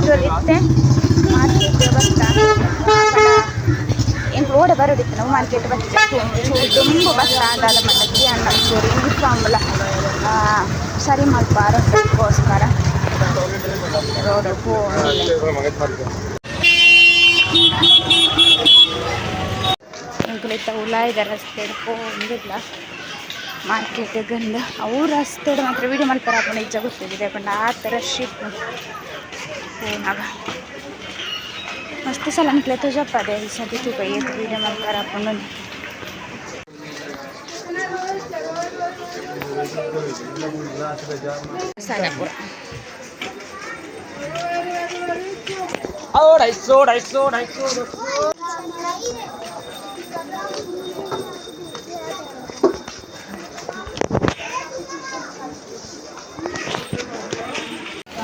Usual ಇತ್ತೆ market ಬತ್ತ. ಎಂಕ್ ಓಡೆ ಬರೋಡಿತ್ತು ನಾವು ಮಾರ್ಕೆಟ್ ಬತ್ತಿದೆ. ಚೂರು ದುಂಬು ಬತ್ತ ದಾದ ಪಂಡ ಜಿಯನ್ನ ಚೂರು ಯೂನಿಫಾರ್ಮ್ಲ ಸರಿ ಮಲ್ಪಾರಕ್ಕೋಸ್ಕರ ರೋಡ್ ಪೋವೊಂದುಲ್ಲೆ. ಎಂಕುಲು ಇತ್ತೆ ಉಲಾಯಿದ ರಸ್ತೆಡ್ ಪೋವೊಂದುಲ್ಲ ಮಾರ್ಕೆಟ್ ಗಂದು. ಅವು ರಸ್ತೆಡ್ ಮಾತ್ರ ವೀಡಿಯೋ ಮಲ್ಪರ ಆಪುಂಡು ಇಜ್ಜ ಗೊತ್ತಿಜ್ಜಿ, ಪಂಡ ಆತ್ ರಶ್ ಇಪ್ಪುಂಡು ಪೋನಗ. ಮಸ್ತ್ ಸಲ ನಿಕ್ಲೆ ತೋಜಪ್ಪಾದೆ. ಈ ಸರ್ತಿ ತೂಕ ಏತ್ ವೀಡಿಯೋ ಮಲ್ಪರ ಆಪುಂಡು. ಮಸಾಲ ಪೂರ. 250, 250, 250.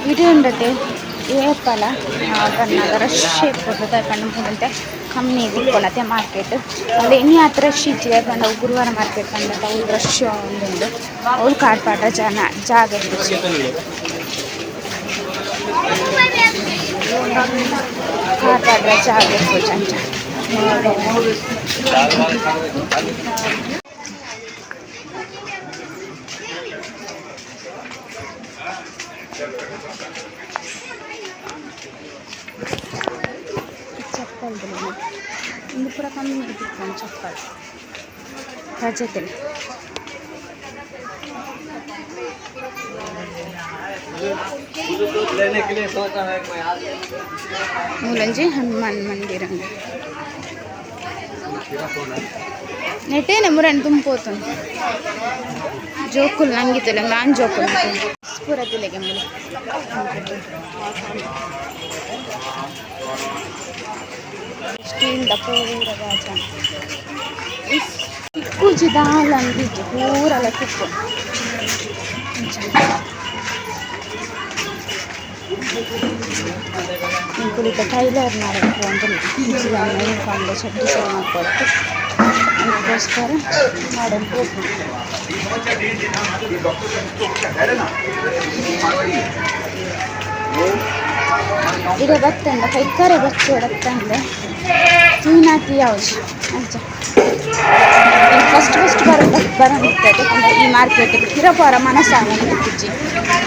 ವಿಡಿಯೋ ಉಂಡತೆ ಏಪಲ ಬನ್ನಗ ರಶ್ ಇಪ್ಪುಂಡು. ದಾಯೆ ಪಂಡ ಮೂಲಂತೆ ಕಮ್ಮಿ ತಿಕ್ಕೊನತೆ ಮಾರ್ಕೆಟ್. ಅಲ್ಲಿ ಇನಿ ಆತ್ ರಶ್ ಇಜ್ಜಿ. ದಾಯೆ ಪಂಡ ಅವು ಗುರುವಾರ ಮಾರ್ಕೆಟ್ ಪಂಡ ಅವು ರಶ್ ಉಂಡು. ಅವ್ಲು ಕಾರ್ ಪಾಡ್ರ ಜನ ಜಾಗ ಇಪ್ಪುಜಿ. ಕಾರ್ ಪಾಡ್ರ ಜಾಗ ಇಪ್ಪುಜಿ ಅಂಚ. ಚಪ್ಪಲ್ ಇಂದು ಪೂರ ಕಮ್ಮಿ ತಿಕ್ಕೊಂಡು ಚಪ್ಪಲ್ ರಜೆತನೆ. ಮೂಲಂಜಿ ಹನುಮಾನ್ ಮಂದಿರ ನೆಟ್ಟೇನೆ ಮುರನ್ ತುಂಬೋತುಂಡು. ಜೋಕುಲು ನಂಗಿತ್ತಲ್ಲ ನಾನ್ ಜೋಕುಲು ಪೂರ ತಿಲೆಗೆ ಮೂಲು. ಸ್ಟೀಲ್ದ ಪೂರ ಬಾಜನ ತಿಕ್ಕುಜಿ ದಾಲ ಅಂದಿಜ್ಜಿ, ಪೂರಲ ತಿಕ್ಕು. ಎಂಕುಲು ಟೈಲರ್ ಮಾಡಕ್ಕೆ ಪೋಂದುಲ್ಲ. ಯೂನಿಫಾರ್ಮ್ ಚಡ್ಡಿ ಸರಿ ಮಲ್ಪೊಡತ್ತೆ, ಅದಕ್ಕೋಸ್ಕರ ಮಾಡಕ್ಕೆ ಪೋಪುಂಡು. ಇಡೆ ಬತ್ತಂಡ ಕೈಕಾರೆ ಬಚ್ಚೋಡತ್ತಂದೆ ತೂಯಿನಾತಿ ಯಾವ್ದು ಅಂಚ. ಫಸ್ಟ್ ಫಸ್ಟ್ ಬರ ಬರೋಣಿತ್ತದೆ ಅಂದ್ರೆ ಈ ಮಾರ್ಕೆಟ್ ಪಿರ ಮನಸ್ಸಾಗ ಇತ್ತಿಜ್ಜಿ.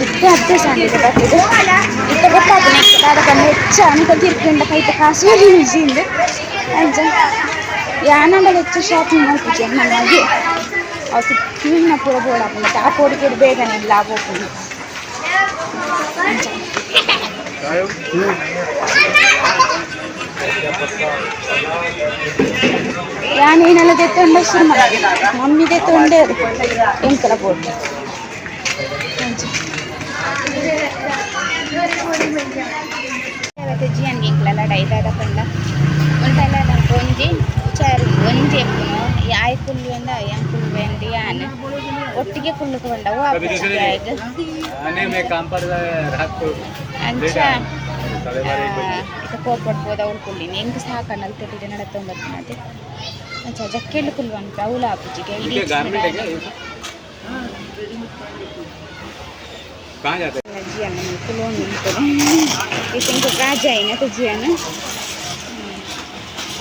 ಇತ್ತೆ ಅತ್ತೆ ಸಾಂಡಿದೆ ಬರ್ತದೆ. ಇತ್ತೆ ಗೊತ್ತಾಪುನ ದಾದ ಪಂಡ ಹೆಚ್ಚ ಅನುಕ ತಿರ್ಕೊಂಡ ಕೈತ ಕಾಸು ಇಂದು. ಅಂಚ ಯಾನಂಡಲ ಹೆಚ್ಚು ಶಾಪಿಂಗ್ ಮಲ್ಪುಜಿ ನಮಗೆ. ಅವತ್ತು ಕ್ಯೂನ ಪೂರ ಬೋಡಾಪುಂಡು. ಆ ಪೋಡಿಗೆಡ್ ಬೇಗನೆ ಲಾಭ ಪೋಪುಂಡು ಅಂಚ. ಯಾನೇನೆಲ್ಲ ದೆತ್ತೊಂಡ ಶುರು ಮಲ್ಪೆ ಮಮ್ಮಿ ದೆತ್ತೊಂಡೆ ಎಂಕಲ ಬೋಟ್ ಅಂಚ. ಜಿಯನ್ಗೆ ಎಂಕ್ಲ ಲಡಾಯಿ. ದಾದ ಪಂಡ ಉಂಟಲ್ಲ ಒಂಜಿ ಚಾರ್ ಒಂಜಿ ಎಪ್ಪುನು ಆಯ್ ಕುಲ್ವೆಂದ ಯಾನ್ ಕುಲ್ವೆಂದು ಯಾನ್ ಒಟ್ಟಿಗೆ ಕುಲ್ಲುಕು ಪಂಡ ಅವು ಆಪುಜಿ ಆಯ್ಗ್. नहीं, मैं काम पर रात को. ಅಂಚ ಇತ್ತ ಕೋಪಡ್ ಪೋದ ಅವ್ಳು ಕುಲ್ಲಿನಿ. ಎಂಕ್ ಸಾಕಣ್ಣಲ್ ತೆಟ್ಟಿದೆ ನಡತೊಂಬತ್ತಿನತೆ. ಅಂಚ ಜಕ್ಕೆಲ್ಲು ಕುಲ್ಲು ಅನ್ಪೆ ಅವ್ಲು ಆಪುಜಿಗೆ ಇಡೀ. गारमेंट है क्या ये? कहाँ जाते? ಜಿಯನ್ ಕುಲೋಂದು ಉಂಟು. ಇತ್ತೆ ರಾಜ ಆಯ್ನತ ಜಿಯನ್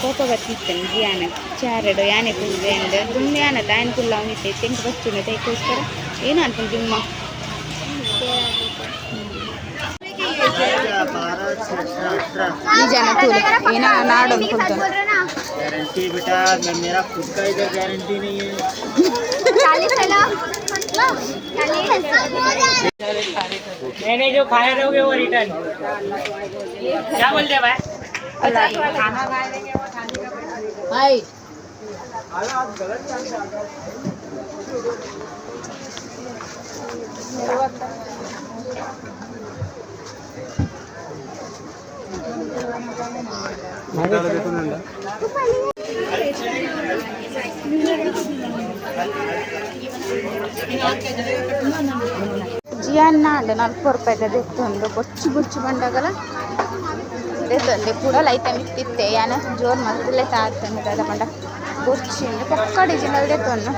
ಕೋಪ ಬತ್ತಿತ್ತನು ಜಿಯಾನ ಚಾರಡು ಯಾನೆ ಕುಲ್ವೆ ಅಂದ್. ದುಂಬು ಯಾನತ ಆಯನ್ ಕುಲ್ಲ ಅವನಿತ್ತೆ. ಇತ್ತೆ ಎಂಕ್ ಬಚ್ಚುಂಡು ಅದಕ್ಕೋಸ್ಕರ ಏನು ಅನ್ಪುಂಡು ಜಿಮ್ಮ. ಈ ಜನ ತೂಲೆ ಏನ ನಾಡೊಂದು ಕುಲ್ತಾನೆ. गारंटी बेटा, मैं मेरा खुद का इधर गारंटी नहीं है. मैंने जो खाया रहोगे वो रिटर्न, क्या बोलते हैं भाई? भाई ಜಿಯನ್ನ ಅಂಡ್ 40 ರೂಪಾಯಿದ ದೆತ್ತೊಂದು ಬೊಚ್ಚು ಬೊಚ್ಚು ಬಂಡಗಲ ದೆತ್ತೊಂದೆ. ಕೂಡಲ ಐತ ಮಿತ್ತಿತ್ತೆ. ಯಾನ ಜೋರು ಮಲ್ತುಲೆ ತಾತಂದು. ದಾದ ಪಂಡ ಬೊರ್ಚಿ ಪೊಕ್ಕಡೆ ಜಿನ್ನಲ್ ದೆತ್ತೊಂದು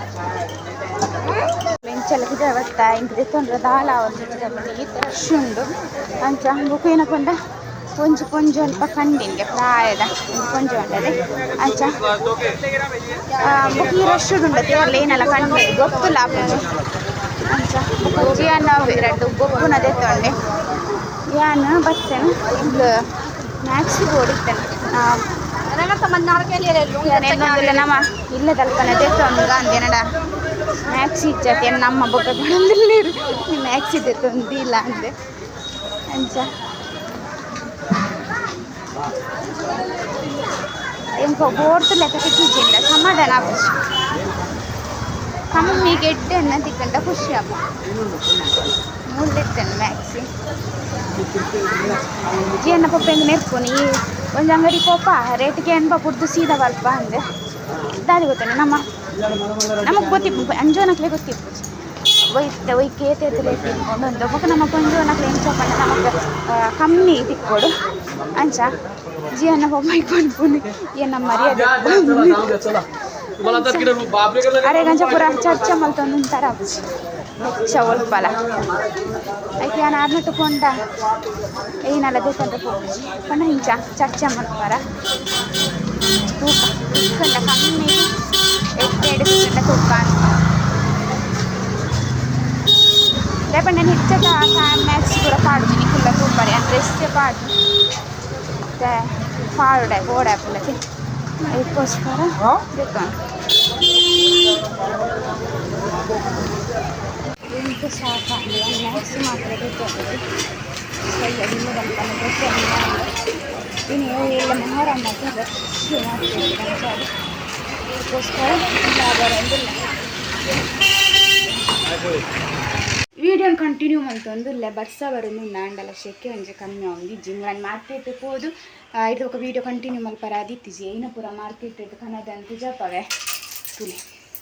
ಎಂಚಲ ಪಿದಯಿ ಬತ್ತ. ಎಂಕ್ ದೆತ್ತೊಂಡ್ರೆ ದಾಲ ಆವೊಂದಿಜ್ಜಿ ಪಂಡ ಈತ್ ರಶ್ ಉಂಡು. ಅಂಚ ಬೊಕ ಏನ ಪಂಡ ಒಂಜಿ ಪೊಂಜಿ ಅಲ್ಪ ಕಂಡಿನ್ಗೆ ಪ್ರಾಯದ ಒಂಜಿ ಪೊಂಜಿ ಉಂಡದೆ ಅಂಚ ಬೊಕ ಈ ರಶ್ ಉಂಡತೆ ಏನೆಲ್ಲ ಕಂಡು ಗೊತ್ತುಲ್ಲ ಆಪುಜಿ ಅಂಚ ಬೊಕ ಜಿಯಾನ ರಡ್ಡ್ ಗೊಬ್ಬುನ ದೆತ್ತೊಂಡೆ ಯಾನ್ ಬತ್ತೇನೆ ಇಂಕ್ ಮ್ಯಾಕ್ಸಿ ಬೋಡಿತ್ತೇನೆ ಯಾನ್ ನಮ್ಮ ಇಲ್ಲದಲ್ಪನೆ ದೆತ್ತೊಂದು ಅಂದೇನಡ ಮ್ಯಾಕ್ಸಿ ಇಜ್ಜತೆ ನಮ್ಮ ಬೊಕ್ಕ ಪಣೊಂದುಲ್ಲೆರ್ ಮ್ಯಾಕ್ಸಿ ದೆತ್ತೊಂದಿಲ್ಲ ಅಂದೆ ಅಂಚ ಎಂಕ ಬೋರ್ತು ಲೆಕ್ಕ ತಿಕ್ಕಿಜಿಂಡ ಸಮಾಧಾನ ಆಪುಜಿ ಕಮ್ಮಿ ಗೆಡ್ಡೆ ತಿಕ್ಕಂಡ ಖುಷಿ ಆಪುಂಡು ಮುಳ್ಳಿತ್ತೇನೆ ಮ್ಯಾಕ್ಸಿ ಜಿಯನ್ನ ಪಪ್ಪ ಎಂಕ್ ನೆರ್ಪುನಿ ಈ ಒಂಜಿ ಅಂಗಡಿ ಪೋಪ ರೇಟ್ಗೆ ಎನ್ಪ ಪುಡ್ದು ಸೀದಾ ಬರ್ಪ ಅಂದೆ ದಾದಿ ಗೊತ್ತುಂಡು ನಮ್ಮ ನಮಕ್ ಗೊತ್ತಿಪ್ಪು ಅಂಜೋನಕ್ಲೆ ಗೊತ್ತಿಪ್ಪುಜಿ ಒಯ್ತ ಒಯ್ಕ್ ಏತೇತ್ ರೇಟ್ ತಿಕ್ಕೊಂಡು ಉಂದು ಬೊಕ ನಮಕ್ ಒಂಜೋನಕ್ಲೆ ಎಂಚ ಪಂಡ ನಮಕ್ ಕಮ್ಮಿ ತಿಕ್ಕೊಡು ಅಂಚ ಜಿಯನ್ನ ಪಪ್ಪ ಪನ್ಪುನಿ ಎನ್ನ ಮರ್ಯಾದೆ ಅರೆಗ್ ಅಂಚ ಪೂರ ಚರ್ಚೆ ಮಲ್ತೊಂದು ಉಂತಾರ ಆಪುಜಿ ಹೆಚ್ಚ ಒಲ್ಪಲ ಐಕ್ ಯಾನ್ ಆರ್ನಟ್ಟು ಪೋಂಡ ಏನಲ ದೆತ್ತೊಂದು ಪೋಪುಜಿ ಪಂಡ ಇಂಚ ಚರ್ಚೆ ಮಲ್ಪರ ತೂಕ ತಿಕ್ಕಂಡ ಕಮ್ಮಿ ಎಡ್ಡೆ ಎಡ್ಡೆ ತಿಕ್ಕಂಡ ತೂಕ ದಾಯೆ ಪಂಡ ಯಾನ್ ಹೆಚ್ಚದ ಮ್ಯಾಕ್ಸಿ ಪೂರ ಪಾಡುಜಿ ನಿಕುಲ್ಲ ತೂಪರೆ ಯಾನ್ ಡ್ರೆಸ್ಸೇ ಪಾಡುಜಿ ಇತ್ತೆ ಪಾಡುಡೆ ಬೋಡೆ ಆಪುಂಡತೆ ಐಕ್ಕೋಸ್ಕರ ದೆತ್ತೊಂಡು ಎಂಕ್ ಸಾಕಾಂಡ್ ಯಾನ್ ಮ್ಯಾಕ್ಸಿ ಮಾತ್ರ ದೆತ್ತೊಂದು ಸಯ್ಯ ದೆತ್ತೊಂದು ಇನಿ ಎಲ್ಲ ಮೊಹರಂ ಅತ ರಶ್ ಮಾರ್ಕೆಟ್ ಅಂಚಾದ್ ಐಕ್ಕೋಸ್ಕರ ಬರೊಂದುಲ್ಲ ವೀಡಿಯೋನ್ ಕಂಟಿನ್ಯೂ ಮಲ್ತೊಂದುಲ್ಲೆ ಬರ್ಸ ಬರೊಂದುಂಡು ಆಂಡಲ ಶೆಕೆ ಒಂಜಿ ಕಮ್ಮಿ ಆವೊಂದಿಜ್ಜಿ ಯಾನ್ ಮಾರ್ಕೆಟ್ ಪೋದು ಐತ ಬೊಕ ವೀಡಿಯೋ ಕಂಟಿನ್ಯೂ ಮಲ್ಪರ ಆದಿತ್ತಿಜಿ ಐನ ಪೂರ ಮಾರ್ಕೆಟ್ ಕನದಂತ ಜಪವೆ ತೂಲೆ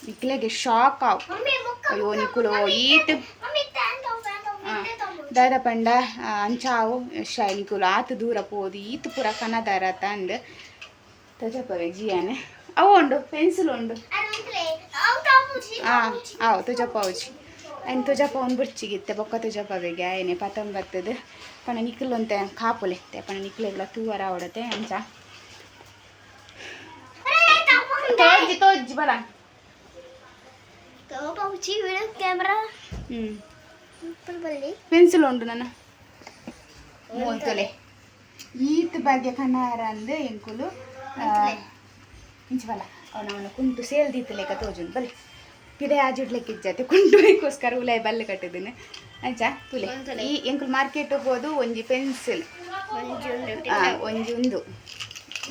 ನಿಕ್ಲೆಗೆ ಶಾಕ್ ಆವು ಅಯ್ಯೋ ನಿಕುಲು ಈತ್ ದಾದ ಪಂಡ ಅಂಚ ಆವು ನಿಕುಲು ಆತ್ ದೂರ ಪೋದು ಈತ್ ಪೂರ ಕನದಾರ ಅಂದ್ ತಜಪವೆ ಜಿಯಾನೆ ಅವು ಉಂಡು ಪೆನ್ಸಿಲ್ ಉಂಡು ಆವು ತುಜಪಾವುಜಿ ಐನ್ ತುಜಪಾವೊಂದು ಬುಡ್ಚಿಗಿತ್ತೆ ಬೊಕ್ಕ ತುಜಪವೆಗೆ ಆಯೆನೆ ಪತೊಂಬತ್ತದು ಪಂಡ ನಿಕುಲು ಒಂತೆ ಕಾಪುಲೆ ಪಂಡ ನಿಕ್ಲೆಗ್ಲ ತೂವರ ಆವಡತೆ ಅಂಚ ತೋಜ್ಜಿ ತೋಜ್ಜಿ ಬಲ ಪೆನ್ಸಿಲ್ ಉಂಡು ನನ್ನ ಮೂಲ್ತೊಲೆ ಈತ್ ಬಗ್ಗೆ ಕನಾರ ಅಂದ್ ಎಂಕುಲು ಇಂಚ ಬಲ ಅವನವನ ಕುಂಟು ಸೇಲ್ ದೀತ್ ಲೆಕ್ಕ ತೋಜುಂಡು ಬಲೆ ಪಿದೆ ಆಜಿಡ್ಲೆಕ್ಕ ಇಜ್ಜತೆ ಕುಂಟು ಐಕೋಸ್ಕರ ಉಲಾಯಿ ಬಲ್ಲೆ ಕಟ್ಟಿದ್ದೀನಿ ಅಂಚ ತುಲೆ ಈ ಎಂಕುಲು ಮಾರ್ಕೆಟ್ ಹೋದು ಒಂಜಿ ಪೆನ್ಸಿಲ್ ಒಂಜಿ ಉಂದು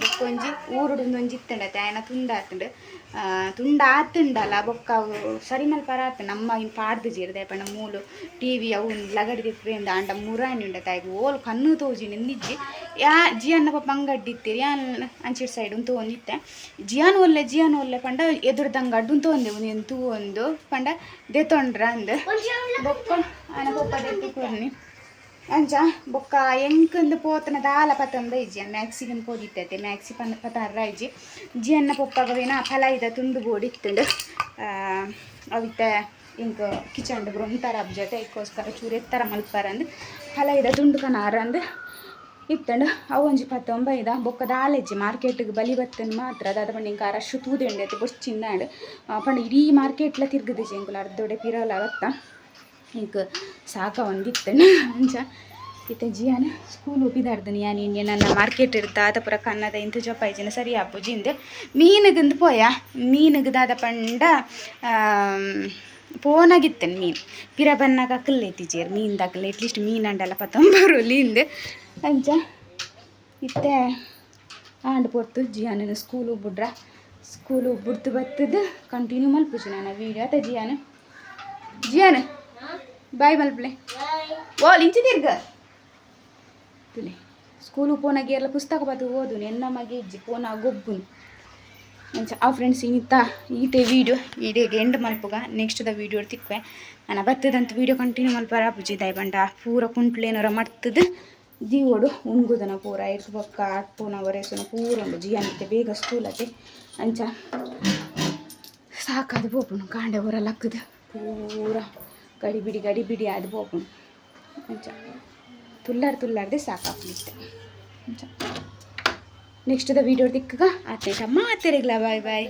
ಬೊಕ್ಕ ಒಂಜಿ ಊರುಡು ಒಂಜಿ ಇತ್ತುಂಡತೆ ಆಯನ ತುಂಡಾತುಂಡು ತುಂಡ ಆತುಂಡಲ ಬೊಕ್ಕ ಅವು ಸರಿ ಮಲ್ಪರ ಆತು ನಮ್ಮ ಇನ್ ಪಾಡ್ದು ಜೀರ್ದೆ ಪಂಡ ಮೂಲು ಟಿವಿ ಅವು ಲಗಡಿ ದಿಪ್ಪೆಂದ ಆಂಡ ಮುರಾಣಿ ಉಂಡತೆ ಆಯ್ಗ್ ಓಲು ಕಣ್ಣು ತೋಜಿ ನಿಂದಿಜ್ಜಿ ಯಾ ಜಿಯನ್ನ ಪಾಪ ಅಂಗಡ್ಡಿ ಇತ್ತೀರಿ ಯಾನ್ ಅಂಚಿಡ್ ಸೈಡ್ ಉಂತು ಒಂದಿತ್ತೆ ಜಿಯಾನ್ ಒಲ್ಲೆ ಜಿಯಾನ್ ಒಲ್ಲೆ ಪಂಡ ಎದುರ್ದಂಗಡ್ಡು ಉಂತು ಒಂದೆ ಒಂದೆನ್ ತೂವೊಂದು ಪಂಡ ದೆತೊಂಡ್ರ ಅಂದ್ ಬೊಕ್ಕ ಆನ ಪೊಪ್ಪ ದೆತ್ತಿ ಕೊರ್ನಿ ಅಂಚ ಬೊಕ್ಕ ಎಂಕಂದು ಪೋತನ ದಾಲ ಪತೊಂದ ಇಜ್ಜಿ ಮ್ಯಾಕ್ಸಿಗನ್ ಪೋದಿತ್ತತೆ ಮ್ಯಾಕ್ಸಿ ಪನ್ ಪತಾರ ಇಜ್ಜಿ ಜಿಯನ್ನ ಪೊಪ್ಪಗವೇನ ಫಲ ಇದ ತುಂಡು ಬೋಡಿತ್ತುಂಡು ಅವಿತ್ತ ಎಂಕ್ ಕಿಚನ್ಡ್ ಒಂಥರ ಅಬ್ಜತೆ ಐಕ್ಕೋಸ್ಕರ ಚೂರು ಎತ್ತರ ಮಲ್ಪರ ಅಂದ್ ಫಲ ಇದ ತುಂಡು ಕನಾರ ಅಂದ್ ಇತ್ತಂಡು ಅವು ಒಂಜಿ ಪತ್ತೊಂಬ ಇದ ಬೊಕ್ಕ ದಾಲ ಇಜ್ಜಿ ಮಾರ್ಕೆಟ್ಗೆ ಬಲಿ ಬತ್ತನ್ ಮಾತ್ರ ದಾದ ಪಂಡ ಎಂಕ್ ಆ ರಶ್ ತೂದೆ ಉಂಡೆ ಬೊಡ್ಚಿಂದಾಂಡ್ ಪಂಡ ಇಡೀ ಮಾರ್ಕೆಟ್ಲ ತಿರ್ಗದಿಜಿ ಎಂಕುಲು ಅರ್ಧೊಡೆ ಪಿರಲ ಬತ್ತ ಎಂಕ್ ಸಾಕ ಒಂದಿತ್ತಂಡು ಅಂಚ ಇತ್ತೆ ಜಿಯಾನ ಸ್ಕೂಲ್ ಪಿದಾಡ್ದನಿ ಯಾನ್ ಇಂಜೆ ನನ್ನ ಮಾರ್ಕೆಟ್ ದಾದ ಪೂರ ಕನ್ನದ ಇಂತು ಜಪಾಯಿಜಿನ ಸರಿ ಆಪುಜಿ ಇಂದ್ ಮೀನುಗಂದು ಪೋಯ ಮೀನುಗ್ ದಾದ ಪಂಡ ಪೋನಾಗಿತ್ತೇನೆ ಮೀನು ಪಿರ ಬನ್ನಾಗ ಅಕ್ಕಲ್ ಎತ್ತಿಜೆರ್ ಮೀನ್ ದಾಕಲ್ ಅಟ್ಲೀಸ್ಟ್ ಮೀನ್ ಅಂಡಲ ಪತ್ತೊಂಬರೊಲಿ ಇಂದ್ ಅಂಚ ಇತ್ತೆ ಆಂಡ್ ಪೊರ್ತು ಜಿಯಾನನ ಸ್ಕೂಲು ಬುಡ್ರ ಸ್ಕೂಲು ಬುಡ್ದು ಬತ್ತದು ಕಂಟಿನ್ಯೂ ಮಲ್ಪುಜಿ ನಾನು ವೀಡಿಯೋ ಅತ ಜಿಯಾನ ಜಿಯಾನ ಬಾಯ್ ಮಲ್ಪಲೆ ಓಲ್ ಇಂಚಿ ತಿರ್ಗ ತುಲೆ ಸ್ಕೂಲು ಪೋನಾಗ ಎಲ್ಲ ಪುಸ್ತಕ ಬತ್ತು ಓದುನು ಎನ್ನ ಮಗೆ ಇಜ್ಜಿ ಪೋನ ಗೊಬ್ಬುನು ಅಂಚ ಆ ಫ್ರೆಂಡ್ಸ್ ಇನ್ನಿತ್ತ ಈಟೆ ವೀಡಿಯೋ ಈಡೆಗೆ ಎಂಡ್ ಮಲ್ಪುಗ ನೆಕ್ಸ್ಟ್ ದ ವೀಡಿಯೋ ತಿಕ್ವೆ ನಾನು ಬತ್ತದಂತ ವೀಡಿಯೋ ಕಂಟಿನ್ಯೂ ಮಲ್ಪರ ಆಪುಜಿ ದಾಯೆ ಪಂಡ ಪೂರ ಕುಂಟ್ಲೇನರ ಮಡ್ತದು ದೀವೊಡು ಉಣ್ಗುದನ ಪೂರ ಐರ್ದ್ ಬೊಕ್ಕ ಅಟ್ಪುನ ಒರೆಸುನ ಪೂರ ಉಂಡು ಜಿಯಾನಿತ್ತೆ ಬೇಗ ಸ್ಕೂಲ್ ಅತೆ ಅಂಚ ಸಾಕಾದ್ ಪೋಪುಂಡು ಕಾಂಡೆ ಒರ ಲಕ್ಕುದು ಪೂರ ಗಡಿಬಿಡಿ ಗಡಿಬಿಡಿ ಆದ್ ಪೋಪುಂಡು ಅಂಚ ತುಲ್ಲಾರ್ ತುಲ್ಲಾರ್ದೆ ಸಾಕಾಪುಂಡು ಇತ್ತೆ. ನೆಕ್ಸ್ಟ್ ದ ವೀಡಿಯೋ ತಿಕ್ಕಗ ಆತೇಟ ಮಾತೆರೆಗ್ಲ ಬಾಯ್ ಬಾಯ್.